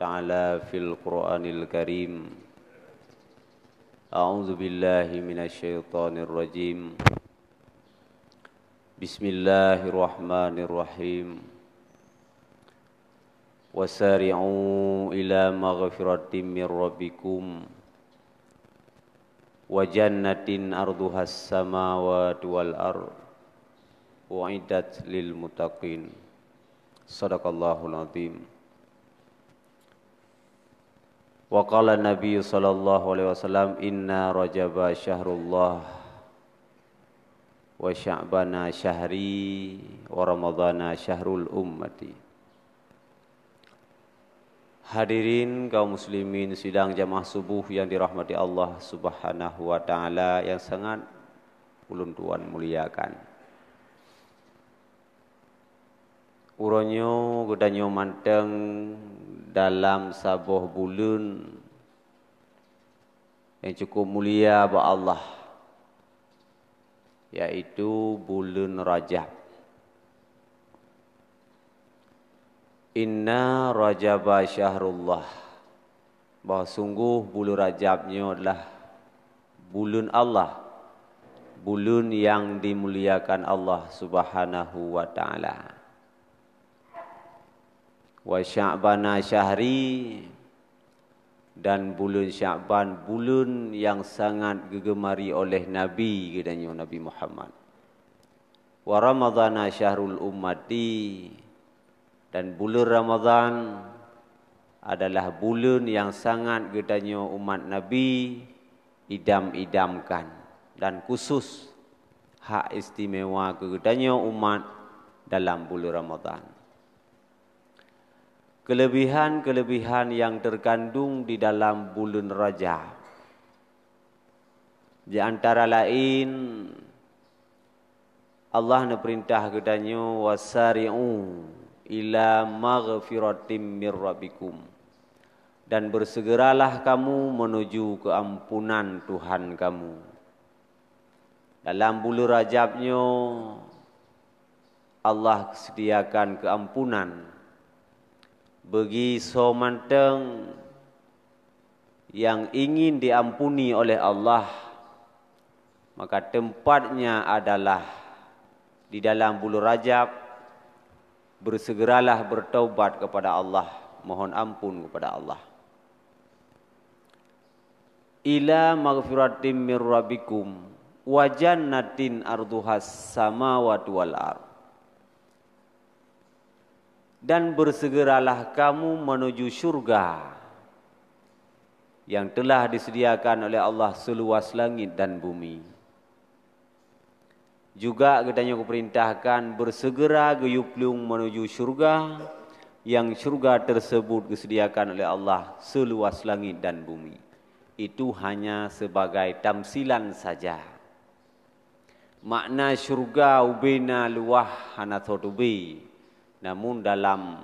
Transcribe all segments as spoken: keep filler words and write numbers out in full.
Ta'ala fil Qur'anil Karim. A'udzu billahi minasy syaithanir rajim. Bismillahirrahmanirrahim. Wasari'u ila maghfiratim mir rabbikum wa jannatin arduhas samawati wal ard u'iddat lil muttaqin. Sadaqallahul azim. Wa qala Nabi sallallahu alaihi wasallam, "Inna Rajaba syahrullah, wa Sya'bana syahri, wa Ramadhana syahrul ummati." Hadirin kaum muslimin sidang jamaah subuh yang dirahmati Allah Subhanahu wa Ta'ala, yang sangat ulôn tuan muliakan. Uroe nyoe geutanyoe mantong dalam saboh buleuen nyang cukup mulia bak Allah, yaitu buleuen Rajab. "Inna Rajaba syahrullah," bahwa sungguh buleuen Rajab nyoe adalah buleuen Allah, buleuen nyang dimuliakan Allah Subhanahu wa Ta'ala. "Wa Sya'bana syahri," dan buleuen Sya'ban buleuen nyang sangat geugeumari oleh Nabi geutanyoe, Nabi Muhammad. "Wa Ramadhana syahrul ummati," dan buleuen Ramadhan adalah buleuen nyang sangat geutanyoe umat Nabi idam-idamkan, dan khusus hak istimewa keu geutanyoe umat dalam buleuen Ramadhan. Keulebihan-keulebihan nyang teukandong di dalam buleuen Rajab, di antara laén, Allah neupeurintah geutanyoe, "Wasari'u ila maghfiratim mir rabbikum," dan beuseugeralah kamu meunuju keuampunan Tuhan kamu. Dalam buleuen Rajab nyoe, Allah sediakan keuampunan bagi soe mantong nyang ingin diampuni oleh Allah, maka tempatnya adalah di dalam buleuen Rajab. Bersegeralah bertaubat kepada Allah, mohon ampun kepada Allah. "Ila maghfiratim mir rabbikum wa jannatin arduhas samawati wal ard." Dan bersegeralah kamu menuju syurga yang telah disediakan oleh Allah seluas langit dan bumi. Juga geutanyoe geupeurintahkan bersegera geuyue plueng menuju syurga, yang syurga tersebut geusediakan oleh Allah seluas langit dan bumi. Itu hanya sebagai tamsilan saja. Makna syurga ubena luwah hana thot ubé, namun dalam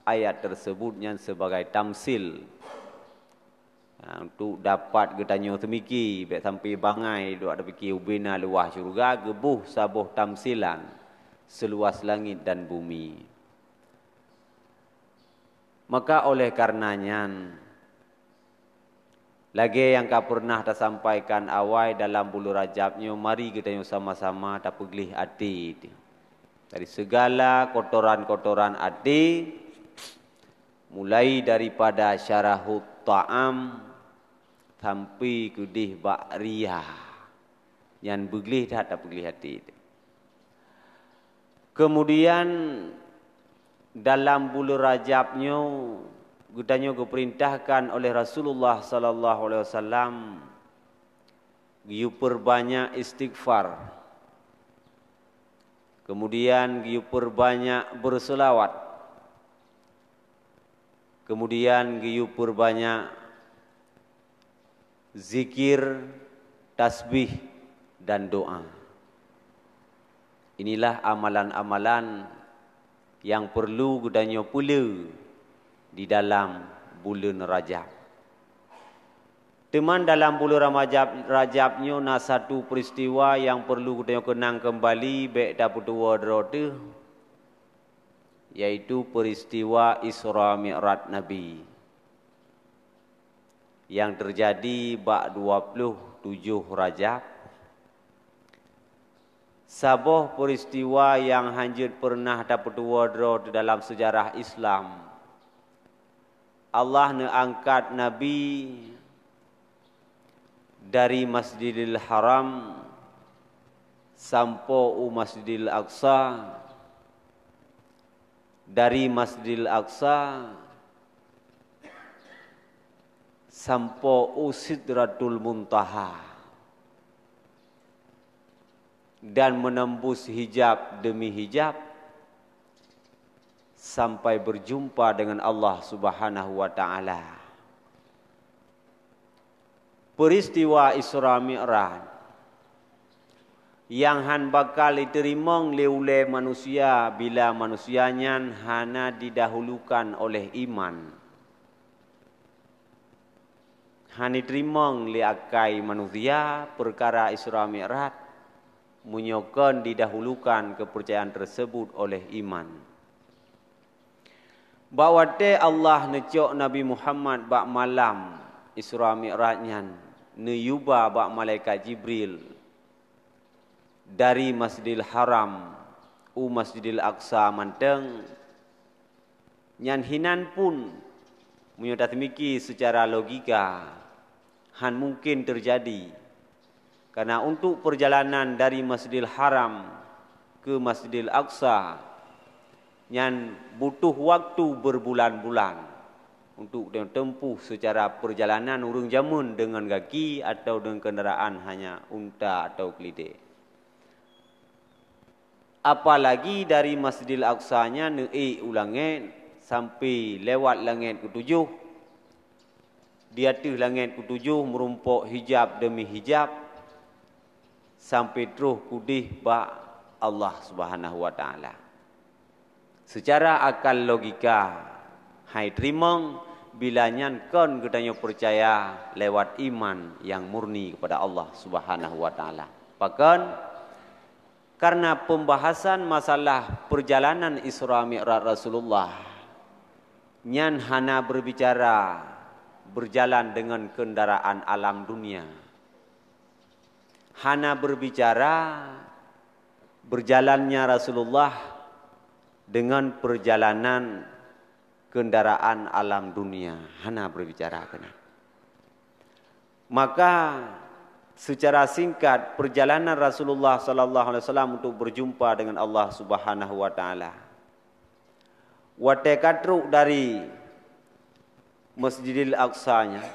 ayat tersebut nyan sebagai tamsil. Ha, untuk dapat geutanyoe teumiki, bék sampai bangai duek teupike ubena luwah syurga, geuboh saboh tamsilan seluas langit dan bumi. Maka oleh karena nyan, lagée nyang ka peureunah tasampaikan awai, dalam buleuen Rajab nyoe, mari geutanyoe sama-sama tapeugleh até dari segala kotoran-kotoran até, mulai daripada syarahut ta'am sampai keudeh bak riya. Nyan beugleh that tapeugleh até. Kemudian dalam buleuen Rajab nyoe, geutanyoe geupeurintahkan oleh Rasulullah sallallahu alaihi wasallam geuyue peurbanyak istighfar, kemudian geuyue peurbanyak beuseulawat, kemudian geuyue peurbanyak zikir, tasbih, dan doa. Inilah amalan-amalan nyang perlu geutanyoe peulé di dalam buleuen Rajab. Teuma dalam buleuen Ramajab, Rajab nyoe na satu peristiwa nyang perlu geutanyoe keunang keumbali, bék tapeutuwoe droe teuh, yaitu peristiwa Isra Mi'raj Nabi. nyang teujadi bak dua ploh tujoh Rajab, saboh peuristiwa nyang hanjeuet peureunah tapeutuwoe droe dalam seujarah Islam. Allah neuangkat Nabi dari Masjidil Haram sampoe u Masjidil Aqsa, dari Masjidil Aqsa sampoe u Sidratul Muntaha, dan menembus hijab demi hijab sampai berjumpa dengan Allah Subhanahu wa Ta'ala. Peuristiwa Isra Mi'raj nyang hán bakal jiteurimong lé ulée manusia bila manusia nyan hana jidahulukan oleh iman. Hana jiteurimong lé akai manusia peukara Isra Mi'raj meunyoe kon jidahulukan keupeurcayaan teuseubut oleh iman. Bak watée Allah neucok Nabi Muhammad bak malam Isra Mi'raj nyan, neuyue ba bak malaikat Jibril dari Masjidil Haram u Masjidil Aqsa mantong, nyan hinan pun, meunyoe taseumiki seucara logika, hán mungken teujadi. Karena untuk peurjalanan dari Masjidil Haram keu Masjidil Aqsa nyan butuh waktu berbulan-bulan untuk teutempuh seucara peurjalanan ureuëng jameun deungon gaki atau deungon keundaraan hanya unta atau keulidé. Apalagi dari Masjidil Aqsa nyan neuék u langét sampai lewat langét keutujoh, di ateueh langét keutujoh meurumpok hijab demi hijab sampai troh keudeh bak Allah Subhanahu wa Ta'ala. Seucara akal logika hai teurimong bila nyan kon geutanyoe peucaya lewat iman nyang murni kepada Allah Subhanahu wa Ta'ala. Pakon? Karena pembahasan masalah perjalanan Isra Mi'raj Rasulullah nyan hana berbicara berjalan dengan kendaraan alam dunia. Hana berbicara berjalannya Rasulullah dengan perjalanan kendaraan alam dunia. Hana berbicara keunan. Maka, secara singkat, perjalanan Rasulullah sallallahu alaihi wasallam untuk berjumpa dengan Allah Subhanahu wa Ta'ala. Watée ka trok dari Masjidil Aqsa nyan,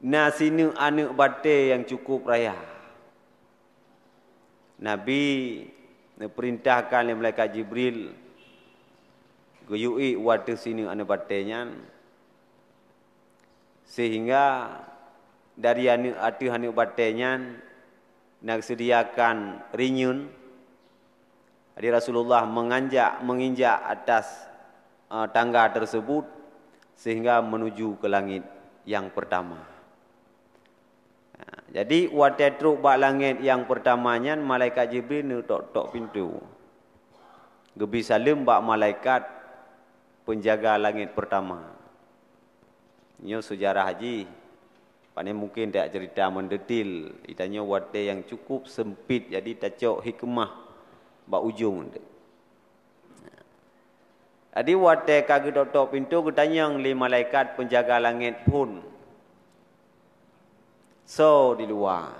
na sineuk aneuëk batée nyang cukup raya. Nabi neupeurintahkan lé malaikat Jibril geuyue ék u ateueh sineuk aneuëk batée nyan, sehingga dari aneuëk, ateueh aneuëk batée nyan na geuseudiakan rinyeun. Jadi Rasulullah menganjak, menginjak atas, eh, tangga tersebut sehingga menuju ke langit yang pertama. Nah, jadi watée trok bak langét nyang peurtama nyan, malaikat Jibril neutok-tok pintoe. Geubri saleuem bak malaikat peunjaga langét peurtama. Nyoe seujarah jih. Pane mungken taceurita meudetil. Geutanyoe watée nyang cukup seumpit, jadi tacok hikmah bak ujong. Jadi watée ka geutok-tok pintoe, geutanyong lé malaikat peunjaga langét phon, "Soe di luwa?"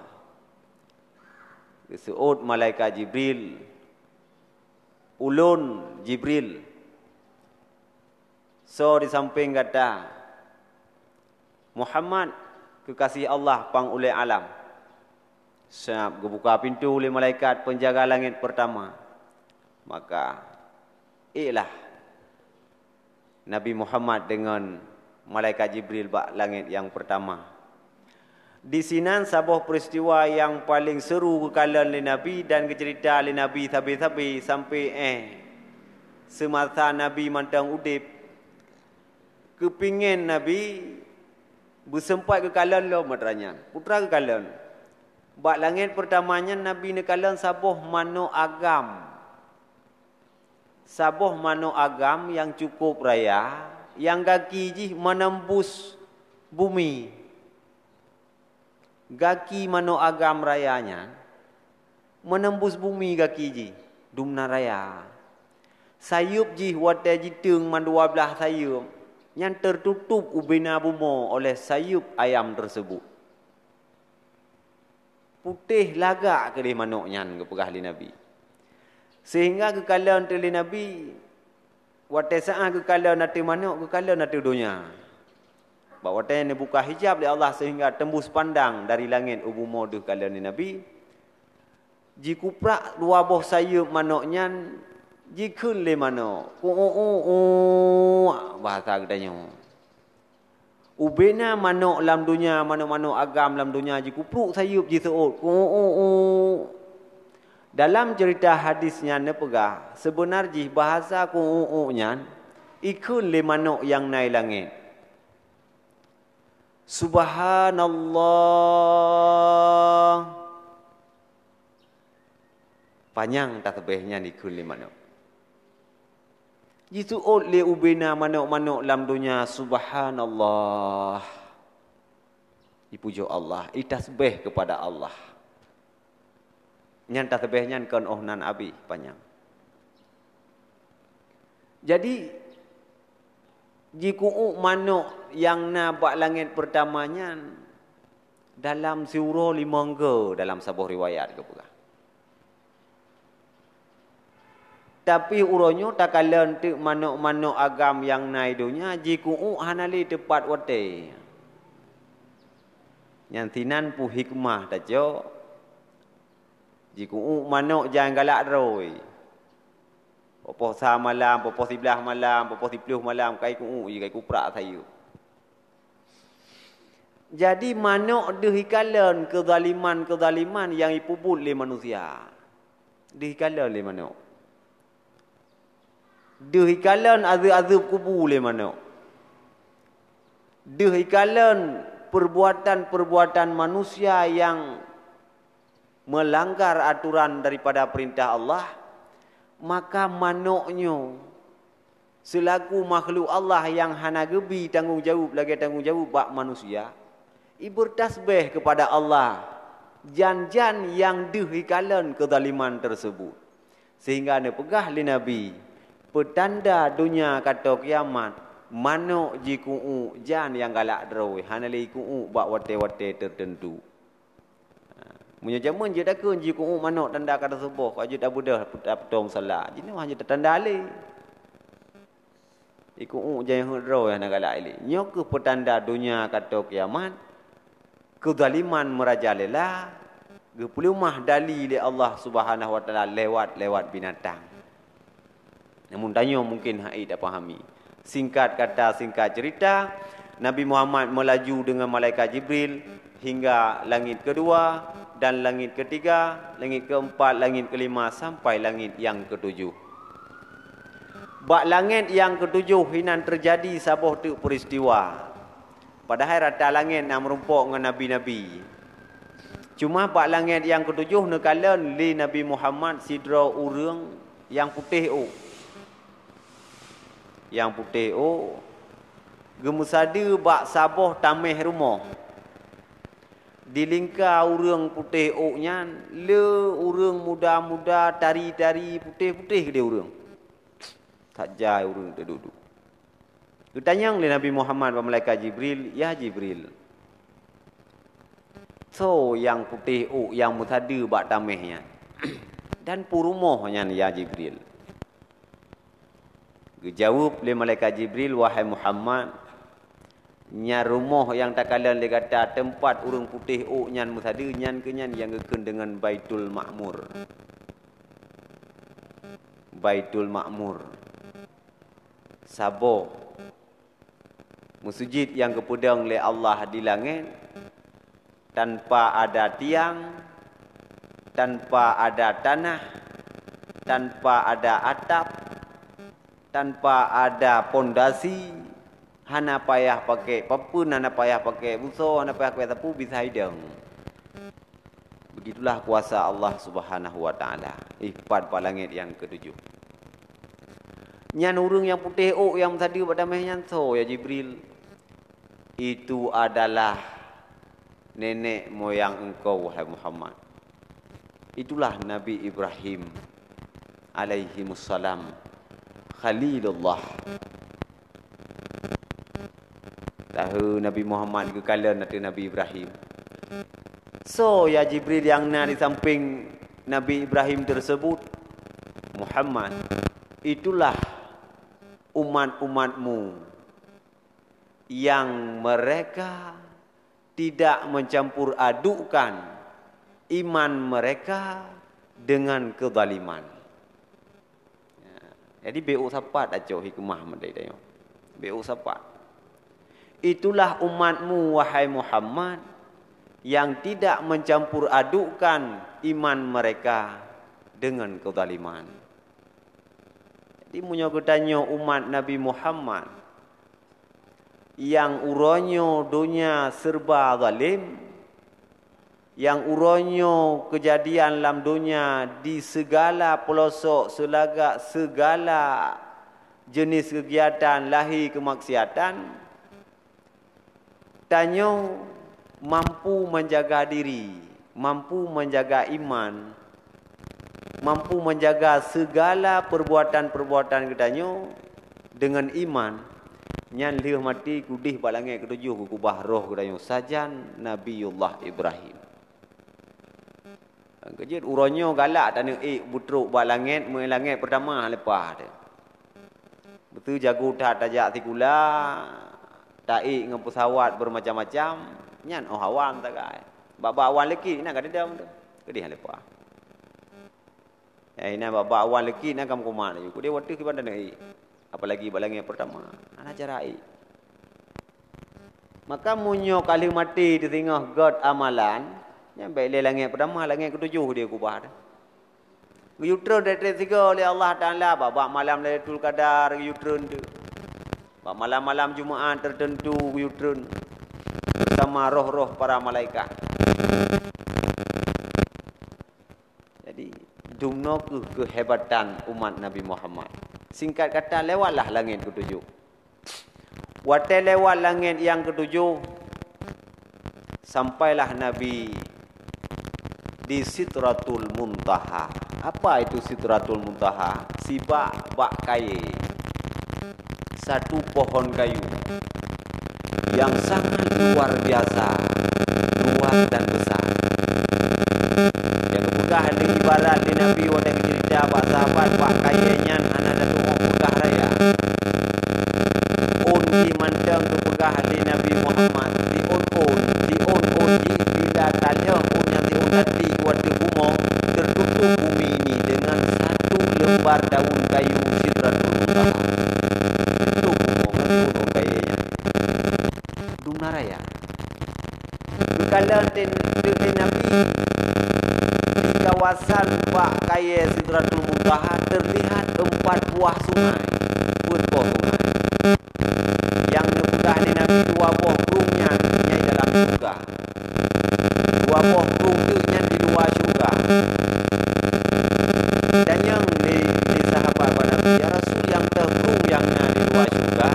Geuseuôt malaikat Jibril, "Ulôn Jibril." "Soe di sampéng gata?" "Muhammad, keukaséh Allah pang ulée alam." Sab geubuka pintoe lé malaikat peunjaga langét peurtama. Maka, éklah Nabi Muhammad deungon malaikat Jibril bak langét nyang peurtama. Disinan saboh peuristiwa nyang paleng seuru geukalon lé Nabi dan geuceurita lé Nabi sabe-sabe sampoe éh seumasa Nabi mantong udeb. Keupingén Nabi beuseumpat geukalon lom atra nyan. Peue teuma geukalon? Bak langét peurtama nyan Nabi neukalon saboh manok agam. Saboh manok agam nyang cukup raya, nyang gaki jih meunembus bumi. Gaki manok agam raya nyan meunembus bumi gaki jih, dumna raya. Sayeuep jih watée jiteueng mandua blaih sayeuep, nyan teututup ubena bumoe oleh sayeuep ayam teuseubut. Putéh lagak keudeh manok nyan geupeugah lé Nabi. Seuhingga geukalon teuk lé Nabi, watée saát geukalon ateueh manok, geukalon ateueh donya. Bak watée nyan neubuka hijab lé Allah seuhingga teumbus pandang dari langét u bumoe deuh kalon lé Nabi, jikuprak dua boh sayeuep manok nyan jikheun lé manok, "Ku-u-u-u," bahasa geutanyoe. Ubena manok lam donya, manok-manok agam lam donya jikupruek sayeuep jiseuôt, "Ku-u-u-u." Dalam ceurita hadis nyan neupeugah, seubeuna jih bahasa "ku-u-u" nyan ikheun lé manok nyang na i langét. Subhanallah. Panyang tasbeh nyan ikheun lé manok. Jiseuôt lé ubena manok-manok lam donya, "Subhanallah." Ipujoe Allah, itasbeh keupada Allah. Nyan tasbeh nyan kon óh nan abéh panyang. Jadi, jiku'uek manok nyang na bak langét peurtama nyan dalam siuroe limong go dalam saboh riwayat geupeugah. Tapi uroe nyoe takalon teuk manok-manok agam nyang na i donya jiku'uek hana lé teupat watée. Nyan sinan peue hikmah tacok, jiku'uek manok jan galak droe. Poh-poh sa malam, poh-poh siblaih malam, poh-poh siplôh malam, kai ku'uek, kai kuprak sayeuep. Jadi, manok deuh ikalon keuzaliman-keuzaliman nyang ipeubuet lé manusia. Deuh ikalon lé manok. Deuh ikalon azeueb-azeueb kubu lé manok. Deuh ikalon peurbuatan-peurbuatan manusia nyang meulanggar atoran daripada peurintah Allah, maka manok nyoe seulaku makhluk Allah nyang hana geubi tanggong jaweueb lagée tanggong jaweueb bak manusia, ibeurtasbeh keupada Allah jan-jan nyang deuh ikalon keuzaliman teuseubut. Seuhingga neupeugah lé Nabi, peutanda donya ka tô kiamat, manok jiku'uek jan nyang galak droe, hana lé iku'uek bak watée-watée teuteuntu. Ha, meunyoe jameun jeuet takheun jiku'uek manok tanda ka teuseubah, ka jeuet tabeudôh, tapeutong sala. Jinoe hana jeuet tatanda lé. Iku'uek jan heuet droe hana galak ilée. Nyoe kheueh peutanda donya ka tô kiamat, keuzaliman meurajalela, geupeuleumah dali lé Allah Subhanahu wa Taala lewat-lewat binatang. Namun tanyoe mungken hana tapahami. Singkat kata, singkat cerita, Nabi Muhammad meulaju deungon malaikat Jibril hingga langét keudua dan langét keutiga, langét keumpat, langét keulima, sampai langét nyang keutujoh. Bak langét nyang keutujoh hinan teujadi saboh teuk peuristiwa. Padahai rata langét na meurumpok ngon nabi-nabi. Cuma bak langét nyang keutujoh neukalon lé Nabi Muhammad sidroe ureuëng nyang putéh ôk. Nyang putéh ôk geumeusadeue bak saboh taméh rumoh. Di lingka ureuëng putéh ôk nyan le ureuëng muda-muda, tari-tari, putéh-putéh keudeh ureuëng. That jai ureuëng teuduek-duek. Geutanyong lé Nabi Muhammad bak malaikat Jibril, "Ya Jibril, soe nyang putéh ôk nyang meusadeue bak taméh nyan? Dan peue rumoh nyan, ya Jibril?" Geujaweueb lé malaikat Jibril, "Wahai Muhammad, nyan rumoh nyang takalon lé gata teumpat ureuëng putéh ôk nyan meusadeue, nyan keuh nyan nyang geukheun deungon Baitul Ma'mur." Baitul Ma'mur. Saboh meuseujid nyang geupeudong lé Allah di langét, tanpa ada tiang, tanpa ada tanah, tanpa ada atap, tanpa ada pondasi, hana payah pakai papeuen, hana payah pakai busoe, hana payah pakai sapeue, bisa idong. Begitulah kuasa Allah Subhanahu wa Taala. Ih, pat bak langét nyang keutujoh. Nyan ureuëng nyang putéh ôk nyang meusadeue bak tameh nyan soe, ya Jibril? Itu adalah nenek moyang engkau, wahai Muhammad. Itulah Nabi Ibrahim alaihimussalam, Khalilullah. Tahu Nabi Muhammad geukalon ateueh Nabi Ibrahim. Soe, ya Jibril, nyang na di samping Nabi Ibrahim tersebut? Muhammad. Itulah umat-umatmu yang mereka tidak mencampur adukkan iman mereka dengan kezaliman. Ya, jadi beu sapat acoe hikmah meudeh tanyoe. Beu sapat. Itulah umatmu, wahai Muhammad, yang tidak mencampur adukkan iman mereka dengan kezaliman. Jadi meunyoe geutanyoe umat Nabi Muhammad, nyang uroe nyoe donya serba zalim, nyang uroe nyoe keujadian lam donya di segala peulosok, seulagak segala jenis keugiatan lahé keumaksiatan, tanyoe mampu menjaga diri, mampu menjaga iman, mampu menjaga segala perbuatan-perbuatan geutanyoe dengan iman, nyan lheueh maté keudeh bak langét keutujôh geukubah roh geutanyoe sajan Nabiullah Ibrahim. Keujeuet uroe nyoe galak taneuk ék beutrok bak langét, meu langét peurtama leupah teuh. Beutôi jago that tajak sikula, taék ngon peusawat beumacam-macam, nyan óh awam sagai. Bak-bak awan leukit na ka deudong teuh. Keudeh leupah. Ya, inan bak-bak awan leukit na ka meukumat laju. Keudeh watèe kiban taneuk ék. Apalagi bak langét peurtama. Hana cara ék. Maka meunyoe ka lheueh maté teuh singoh göt amalan, nyan bèk lé langét peurtama, langét keutujôh dia kubah teuh. Geuyue treun trép-trép sigoe lé Allah Taala, bak, bak malam Lailatul Qadar geuyue treun teuh. Bak malam-malam Jumaat tertentu geuyue treun bersama roh-roh para malaikat. Jadi, dumnoe kheueh keuhebatan umat Nabi Muhammad. Singkat kata, lewatlah langét keutujôh. Watèe lewat langét nyang keutujôh, sampailah Nabi di Sidratul Muntaha. Apa itu Sidratul Muntaha? Sibak bak kayèe. Satu pohon kayu yang sangat luar biasa luas dan besar. Nyang geupeugah lé ibarat lé Nabi watèe geuceurita bak sahabat, bak kayèe nyan hana tatu'oh peugah raya. Ôn jih mantong geupeugah lé Nabi Muhammad, siôn ôn, siôn ôn jih bila talheueh ôn nyang siôn tati u ateueh bumoe, tertutup bumi ini dengan satu lembar daun kayu Sidratul Muntaha. Tutup bumoe ngon siôn ôn kayèe nyan. Dum na raya. Geukalon teuk lé Nabi, di kawasan bak kayèe Sidratul Muntaha terlihat empat buah sungai. Peuet boh sungai. Nyang neupeugah lé Nabi dua boh krueng nyan nyang dalam syeuruga. Dua boh krueng teuk nyan di luwa syeuruga. Tanyong lé, lé sahabat bak Nabi, "Ya Rasul, nyang toh krueng nyang na di luwa syeuruga?"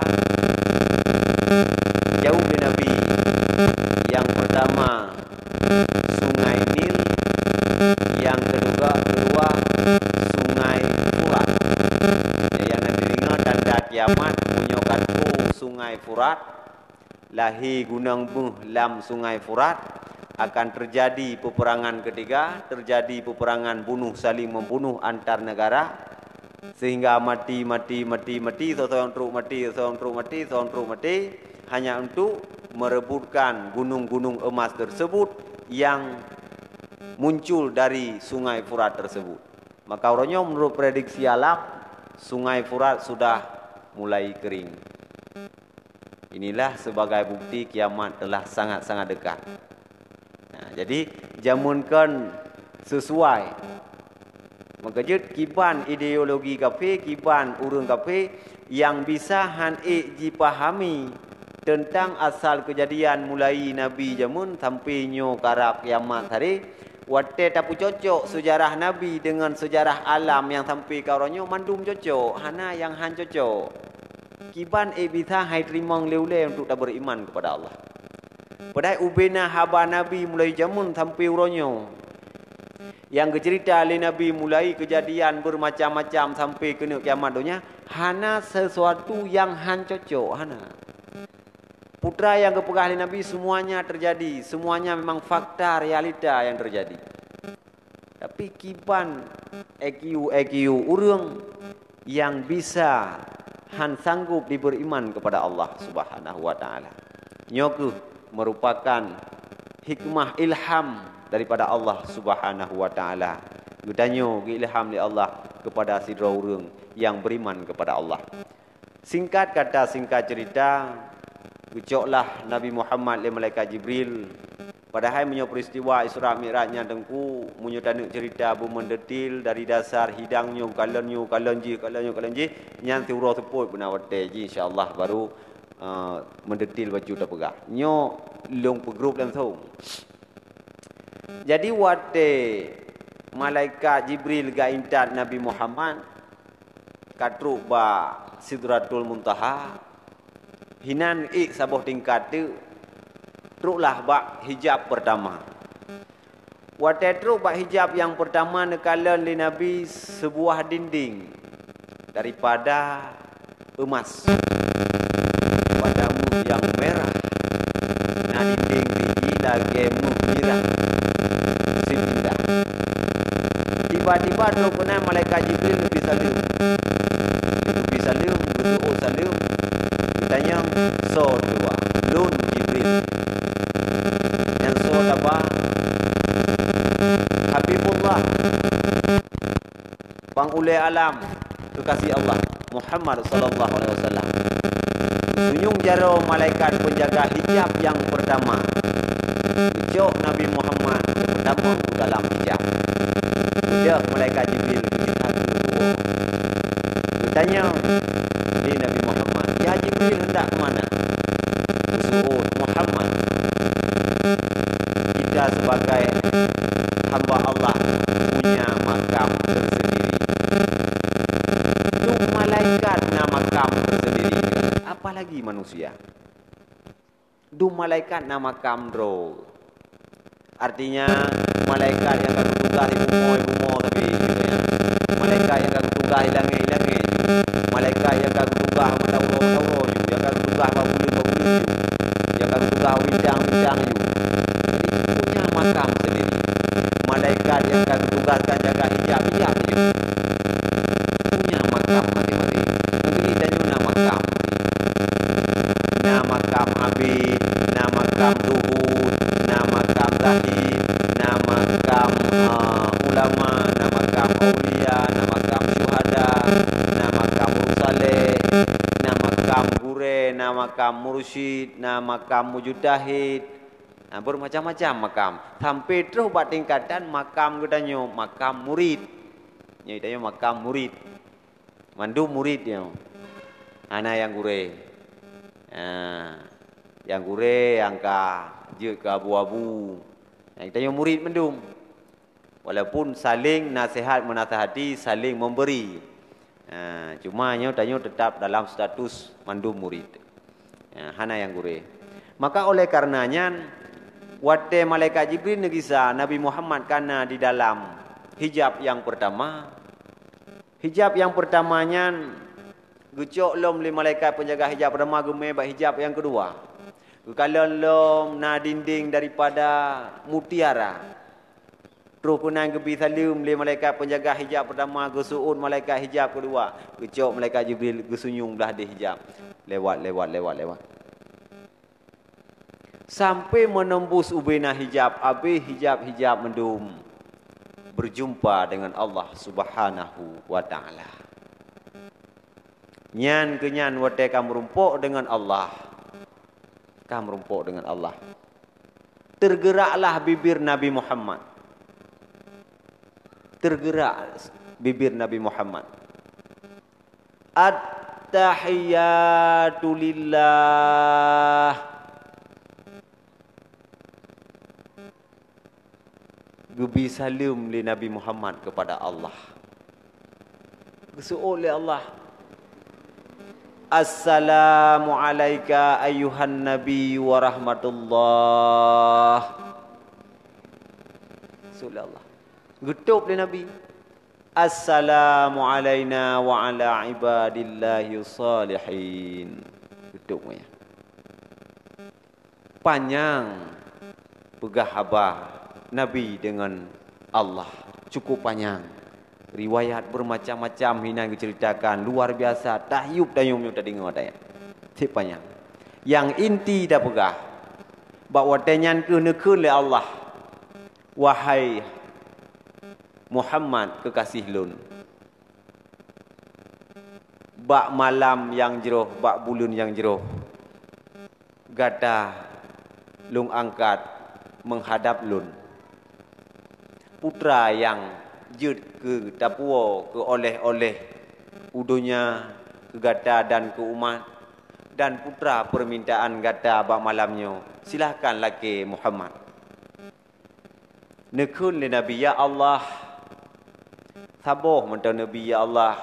Jaweueb lé Nabi, "Nyang peurtama, Sungai Nil, nyang keudua, keudua, Sungai Furat." Ya, nyang na teudeungoe tanda kiamat, meunyoe ka tueng Sungai Furat, lahé gunong beuh lam Sungai Furat, akan terjadi peperangan ketiga, terjadi peperangan bunuh saling membunuh antar negara, sehingga mati, mati, mati, mati, soe-soe trok mati, soe-soe trok mati, soe-soe trok mati, hanya untuk merebutkan gunung-gunung emas tersebut yang muncul dari Sungai Furat tersebut. Maka uroe nyoe, menurut prediksi alam, Sungai Furat sudah mulai kering. Inilah sebagai bukti kiamat telah sangat-sangat dekat. Nah, jadi, jameun kon sesuai. Maka jeuet kiban ideologi kafé, kiban ureuëng kafé nyang bisa han ék jipahami teuntang asal keujadian mulai Nabi jameun sampai nyoe karab kiamat hari, Watée tapeucocok seujarah Nabi deungon seujarah alam nyang sampai ka uroe nyoe, mandum cocok, hana nyang han cocok. Kiban ék bisa hai teurimong lé ulée untuk taberiman kepada Allah. Padahai ubena haba Nabi mulai jameun sampai uroe nyoe. Nyang geuceurita lé Nabi mulai keujadian beumacam-macam sampai keuneuk kiamat donya, hana sesuatu nyang han cocok, hana. Peue nyang geupeugah lé Nabi, semuanya terjadi, semuanya memang fakta realita yang terjadi. Tapi kiban I Q, I Q ureuëng nyang bisa han sanggup diberiman kepada Allah Subhanahu wa Ta'ala. Nyoe kheueh merupakan hikmah ilham daripada Allah Subhanahu wa Ta'ala. Geutanyoe geuilham lé Allah kepada sidroe ureuëng nyang beriman kepada Allah. Singkat kata, singkat cerita, geucoklah Nabi Muhammad lé malaikat Jibril. Padahai meunyoe peristiwa Isra Mi'raj nyan Teungku, meunyoe taneuk cerita beumeudetil dari dasar hidang nyoe, kalon nyoe, kalon jih, kalon nyoe, kalon jih, nyan siuroe seupôt beuna watée jih, insya Allah baru, eh, meudetil bacut tapeugah. Nyoe lôn peugrup langsung. Jadi watée malaikat Jibril geuintat Nabi Muhammad, ka trok bak Sidratul Muntaha, hinan ék saboh tingkat teuk, troklah bak hijab pertama. Watée trok bak hijab nyang pertama, neukalon lé Nabi seubuah dinding daripada emas, pada meuh nyang merah, na dinding jih lagée meuh mirah seujuta. Tiba-tiba trok keunan malaikat Jibril geubri saleuem. Geubri saleuem, geuseuôt saleuem, geutanyong, "Soe droe?" "Lôn Jibril." "Nyan soe taba?" "Habibullah, pangulée alam keukasih Allah, Muhammad sallallahu alaihi wasallam." Sunyueng jaroe malaikat penjaga hijab nyang pertama, geucok Nabi Muhammad geutamong u dalam hijab. Geujak malaikat Jibril geujak keu geuwoe. Geutanyong lé Nabi Muhammad, "Ya Jibril, hendak kemana?" Geuseuôt, "Muhammad, kita sebagai hamba Allah punya makam tersendiri." Dum malaikat na makam tersendiri, apalagi manusia. Dum malaikat na makam droe. Artinya, malaikat nyang ka geutugaih di bumoe, di bumoe tapi, gitu ya. Malaikat nyang ka geutugaih di langét, di langét. Malaikat nyang ka geutugaih mata uroe, mata uroe ju, nyang ka geutugaih bak buleuen, bak buleuen ju. Nyang ka geutugaih bintang, bintang ju. Jadi, punya makam sendiri. Malaikat nyang ka geutugaskan jaga hijab, hijab ju. Punya makam masing-masing. Mungkin tanyoe na makam. Na makam abid, na makam zuhud, na makam zahid, na makam, eh, ulama, na makam aulia, na makam syuhada, na makam ureuëng saleh, na makam gurée, na makam mursyid, na makam mujtahid. Na bermacam-macam makam. Sampai troh bak tingkatan makam geutanyoe, makam murid. Nyoe geutanyoe makam murid. Mandum murid nyoe. Hana nyang gurée. Ha, nyang gurée nyang ka jeuet keu abu-abu. Nyang geutanyoe murid mandum. Walaupun saling nasihat menasihati, saling memberi. Ha, cuma nyoe tanyoe tetap dalam status mandum murid. Ha, hana nyang gurée. Maka oleh karena nyan, watée malaikat Jibril neugisa Nabi Muhammad kana di dalam hijab nyang pertama, hijab nyang pertama nyan geucok lom lé malaikat penjaga hijab pertama geumé bak hijab nyang keudua. Geukalon lom na dinding daripada mutiara. Troh keunan geubri saleuem lé malaikat penjaga hijab pertama, geuseuôt malaikat hijab keudua, geucok malaikat Jibril geusunyueng blah deh hijab. Lewat, lewat, lewat, lewat. Sampai menembus ubena hijab, abéh hijab-hijab mandum, berjumpa dengan Allah Subhanahu wa Ta'ala. Nyan keuh nyan watée ka meurumpok dengan Allah. Ka meurumpok dengan Allah. Tergeraklah bibir Nabi Muhammad. Tergerak bibir Nabi Muhammad. At-tahiyatu lillah. Geubri saleuem lé Nabi Muhammad keupada Allah. Geuseuôt lé Allah, "Assalamu alaika ayyuhan nabi wa rahmatullah." Geuseuôt lé Allah. Geutôb lé Nabi, "Assalamu alaina wa ala ibadillahis shalihin." Geutôb ngon nyan. Panyang peugah haba Nabi deungon Allah, cukup panyang. Riwayat bermacam-macam hinan geuceuritakan, luar biasa, tahyup-tayup meunyoe tadeungoe ayat. Cit panyang. Nyang inti tapeugah, bak watée nyan kheueh neukheun lé Allah, "Wahai Muhammad keukaséh lôn, bak malam nyang jroh, bak buleuen nyang jroh, gata lôn angkat meuhadab lôn. Putra nyang jeuet keu tapuwoe keu oleh-oleh u donya keu gata dan keu umat, dan putra peumintaan gata bak malam nyoe, silahkan lakée Muhammad." Neukheun lé Nabi, "Ya Allah, saboh mantong Nabi, ya Allah."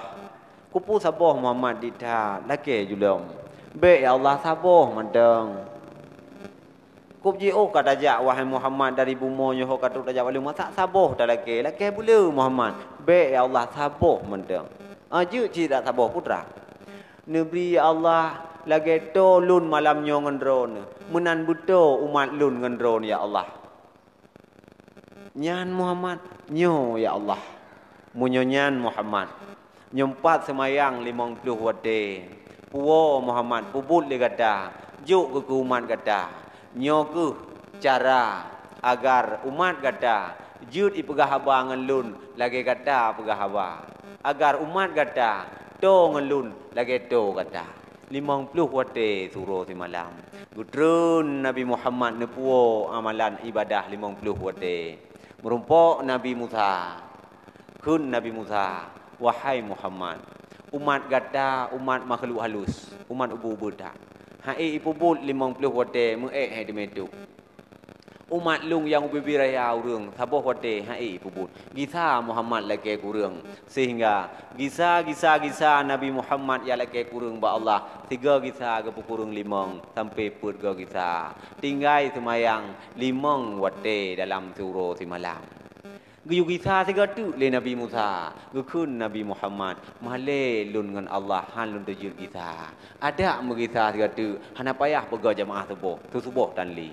"Keupeue saboh Muhammad?" "Di that, lakée julom." "Bék ya Allah, saboh mantong." "Kôb jiôh ka tajak, wahai Muhammad, dari bumoe nyoe ka trok tajak bak lôn, masa saboh talakée, lakée beu le Muhammad." "Bék ya Allah, saboh mantong." "Ah, jeuet cit dak saboh, putra." "Neubri ya Allah, lagée toe lôn malam nyoe ngon droeneuh, meunan beutoe umat lôn ngon droeneuh ya Allah." "Nyan Muhammad?" "Nyoe ya Allah." "Meunyoe nyan Muhammad, nyoe pat seumayang limong ploh watée, puwoe Muhammad peubuet lé gata, jok keu, keu umat gata. Nyoe kheueh cara agar umat gata jeuet ipeugah haba ngon lôn lagée gata peugah haba, agar umat gata toe ngon lôn lagée toe gata." Limong ploh watée siuroe simalam. Geutreun Nabi Muhammad neupuwoe amalan ibadah limong ploh watée. Meurumpok Nabi Musa. Kheun Nabi Musa, "Wahai Muhammad, umat gata umat makhluk halus, umat ubit-ubit that. Han ék ipeubuet limong ploh watée meu-ék hai teumé tôb. Umat lôn nyang ubit-ubit raya ureuëng, saboh watée han ék ipeubuet. Gisa Muhammad lakée kureueng." Seuhingga gisa, gisa, gisa Nabi Muhammad nyang lakée kureueng bak Allah, sigoe gisa geupeukureueng limong, sampoe peuet goe gisa. Tinggai seumayang limong watée dalam siuroe simalam. Geuyue gisa sigoe teuk lé Nabi Musa, geukheun Nabi Muhammad, "Malée lôn ngon Allah han lôn teujeuet gisa. Adak meugisa sigoe teuk, hana payah peugah jamaah suboh, teusuboh tan lé."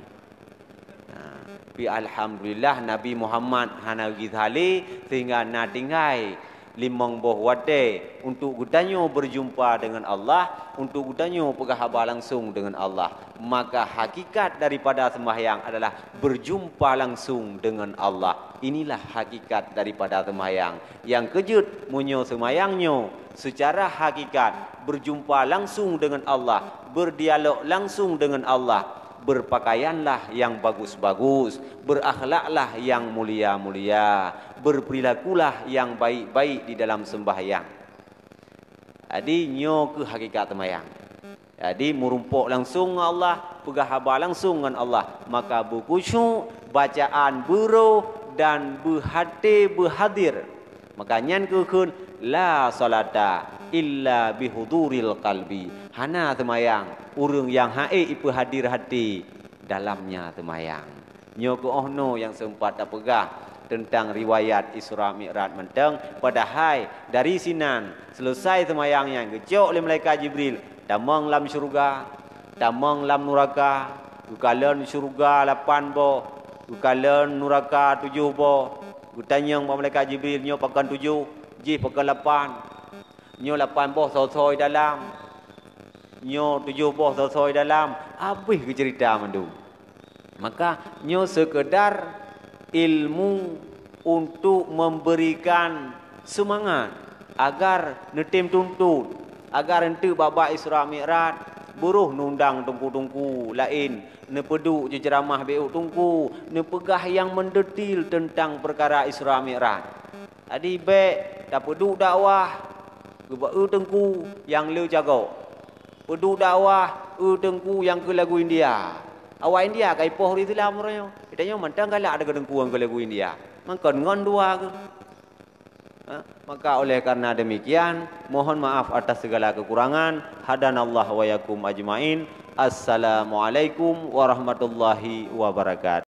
Nah, tapi alhamdulillah Nabi Muhammad hana gisa lé, sehingga na tinggai limong boh watée untuk geutanyoe beujumpa deungon Allah, untuk geutanyoe peugah haba langsong deungon Allah. Maka hakikat daripada sembahyang adalah beujumpa langsong deungon Allah. Inilah hakikat daripada sembahyang. Nyang keujeuet, meunyoe sembahyang nyoe seucara hakikat beujumpa langsong deungon Allah, beudialog langsong deungon Allah, beupakaianlah nyang bagus-bagus, beurakhlaklah nyang mulia-mulia, beuperilakulah nyang baik-baik di dalam sembahyang. Jadi, nyoe kheueh hakikat seumayang. Jadi, meurumpok langsong ngon Allah, peugah haba langsong ngon Allah, maka beukhusyuk, bacaan beuroh dan beuhaté beuhadir. Maka nyan geukheun, "La salata illa bihuduril qalbi." Hana seumayang ureuëng nyang han ék ipeuhadir haté dalamnya seumayang. Nyoe keuh 'oh noe nyang seumpat tapeugah teuntang riwayat Isra Mi'raj mantong, padahai dari sinan, seuleusai seumayang nyan geucok lé malaikat Jibril, tamong lam syeuruga, tamong lam nuraka, geukalon syeuruga lapan boh, geukalon nuraka tujoh boh, geutanyong bak malaikat Jibril, "Nyoe pakon tujoh, jih pakon lapan?" Nyoe lapan boh soe-soe dalam, nyoe tujoh boh soe-soe dalam, habéh geuceurita mandum. Maka nyoe seukeudar ilmu untuk memberikan seumangat agar neutem tuntot, agar eunteuk bak-bak Isra Mi'raj, beuroh neundang teungku-teungku laén, neupeuduek jeuceramah bak teungku, neupeugah nyang mendetail teuntang peukara Isra Mi'raj. Jadi bék tapeuduek dakwah keu bak eu teungku nyang le jagoe. Peuduek dakwah eu teungku nyang keu lagu India. Awak India ka ipoh ureuëng Islam uroe nyoe. Geutanyoe mantong galak deungon teungku nyang keu lagu India. Mangkon ngon dua keuh. Ha? Maka oleh karena demikian, mohon maaf atas segala kekurangan. Hadanallah wa yakum ajmain. Assalamualaikum warahmatullahi wabarakatuh.